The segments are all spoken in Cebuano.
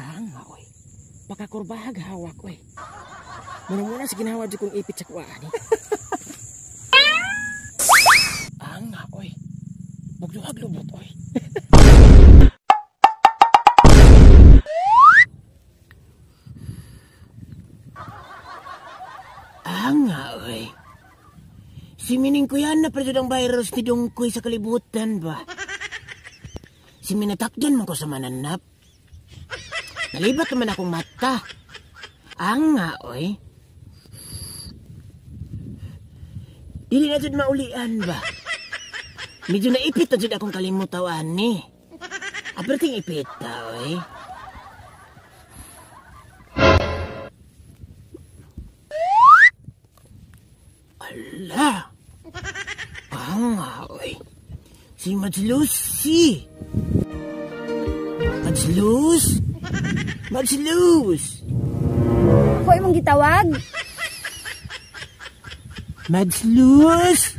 Anga oy. Pakakurbahag hawak oy. Muna-muna sa ginawa di kong ipit sa kuwaan eh. Anga oy. Bugluhag lubot oy. Anga oy. Si Mining ko yan na pala ang virus ni Dongkoy sa kalibutan ba? Si Minatakdan man ko sa mananap. Nalibat naman akong mata. Anga oy. Dili na jud maulian ba? Medyo naipit na jud akong kalimutaw ani. Aperting ipit ta oy. Ala! Anga oy. Si Mads Lucy. Madslus? Madslus! Ako imong gitawag? Madslus!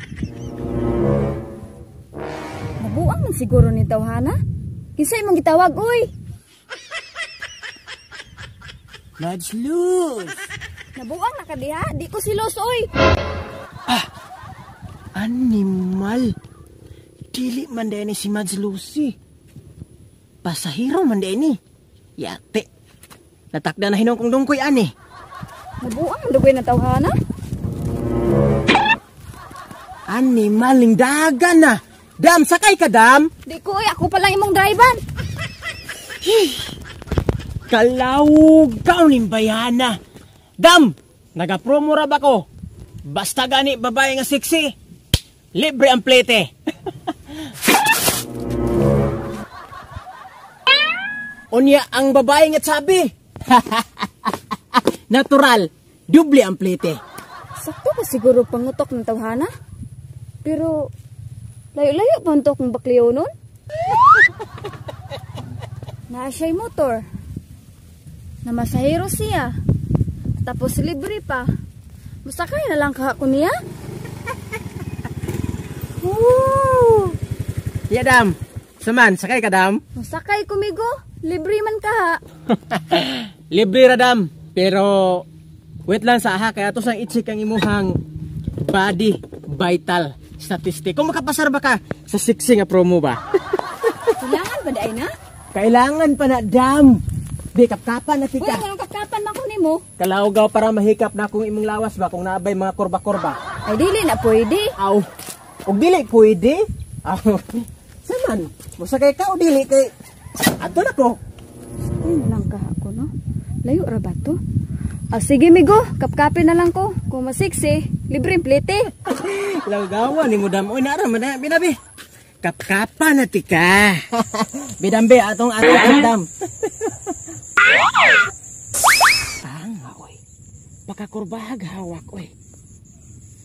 Mabuang man siguro ni tawhana. Kinsa imong gitawag, uy? Madslus! Nabuang na ka diha, di ko silos, uy. Ah! Animal! Dili man dahil ni si Mads Lucy. Pasahero man dahil ni. Yate. Natakda na hinong kong dungkoy ani. Nabuang man dugoy na tawhana. Animal ning dagan na. Dam, sakay ka, dam. Di ko, uy. Ako pa lang imong driver. Kalawgaw ning bayana. Dam, nagapromo ra ba ko? Basta gani babae nga sexy. Libre ang plete. Unya ang babae nga sabi. Natural, doble ang plete. Sakto ko siguro pangutok ng tawhana. Pero layo-layo pa untok ng bakliyo nun. Naa siya'y motor. Namasahero siya. Tapos libre pa. Masakay na lang ka ako niya. Woo! Ya dam. Saman, sakay ka dam? Masakay kumigo. Libre man ka ha. Libre ra dam. Pero wait lang sa aha kaya ato sang i-check ang imuhang body vital statistic. Kung makapasar ba ka sa sexy nga promo ba? Kailangan ba dai na? Kailangan pa na dam. Di kapkapan na tika. Uy, anong kapkapan man ko nimo? Kalawgaw para mahikap na kung imong lawas ba kung naabay mga kurba-kurba. Ay dili na pwede. Aw. Og dili pwede. Aw. Saman, mosakay ka o dili kay adto na ko. Ay lang ka ako no. Layo ra ba to? Ah, sige migo, kapkapin na lang ko. Kung masiksi, libre ang plete. Lawgawan ni mo dam. Oy naara man na binabi. Kapkapan na tika. Bidambe atong atong dam. Anga oy. Pakakurbahag hawak oy.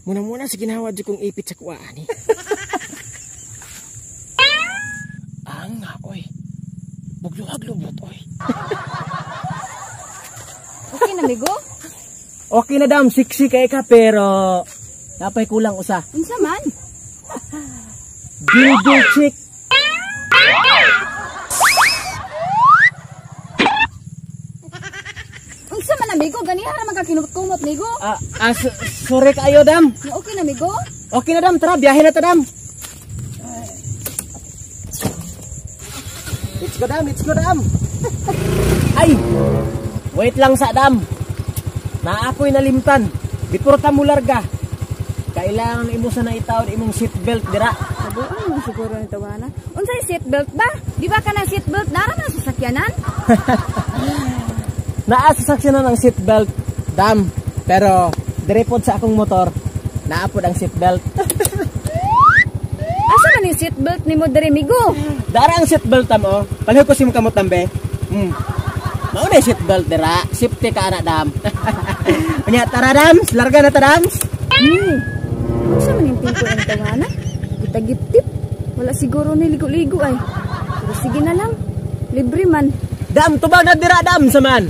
Muna-muna sa ginawa di kong ipit sa kuwaan eh. Anga oy. Bugluhag lubot oy. Okay na migo? Okay na dam, sexy kay ka pero napay kulang usa. Unsa man? Dildo chick. Unsa man amigo, ganiha ra man ka kinumot migo. Sorry kaayo dam. Okay na migo? Okay na dam, tara biyahe na ta dam. Let's go dam, let's go dam. Ay. Wait lang sa dam. Na ako'y nalimtan. Before ta mo larga. Kailangan imo sa naitawod imong seatbelt dira. Sabuan mo siguro ni tawana. Unsay seatbelt ba? Di ba kanang seatbelt nara man sa sakyanan? Naa sa sakyanan ang seatbelt, dam. Pero dire pod sa akong motor, naa pod ang seatbelt. Asa man yung seatbelt nimo diri migo? Dara ang seatbelt tam oh. Palihog ko si mo kamot tambe. Mao na seatbelt dira, safety ka ana dam. Unya tara dam, larga na ta dam. Unsa man yung tingko ang tawana? Gitagiptip. Wala siguro ni ligo-ligo ay. Pero sige na lang. Libre man. Dam, tubag na dira dam saman.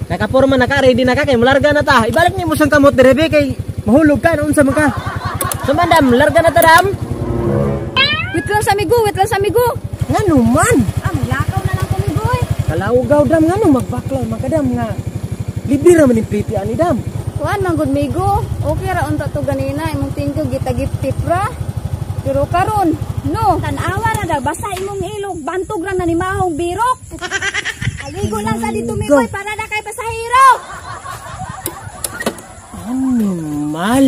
Nakaporma na ka, ready na ka kay mularga na ta. Ibalik nimo sang kamot dire be kay mahulog ka unsa man ka. Saman dam, larga na ta dam. Wait lang sa amigo, wait lang sa amigo. Ngano man? Ah, maglakaw na lang ko migo eh. Kalawgaw dam nga no magbaklay man ka dam nga. Libre ra man ning priti ani dam. Kuan man gud migo. Okay ra unta to ganina imong tingko gitagiptip ra. Pero karon, no, tan-awa ra daw basta imong ilog bantog ra na ni mahong birok. Aligo lang sa dito migoy para na kay pasahero. Animal.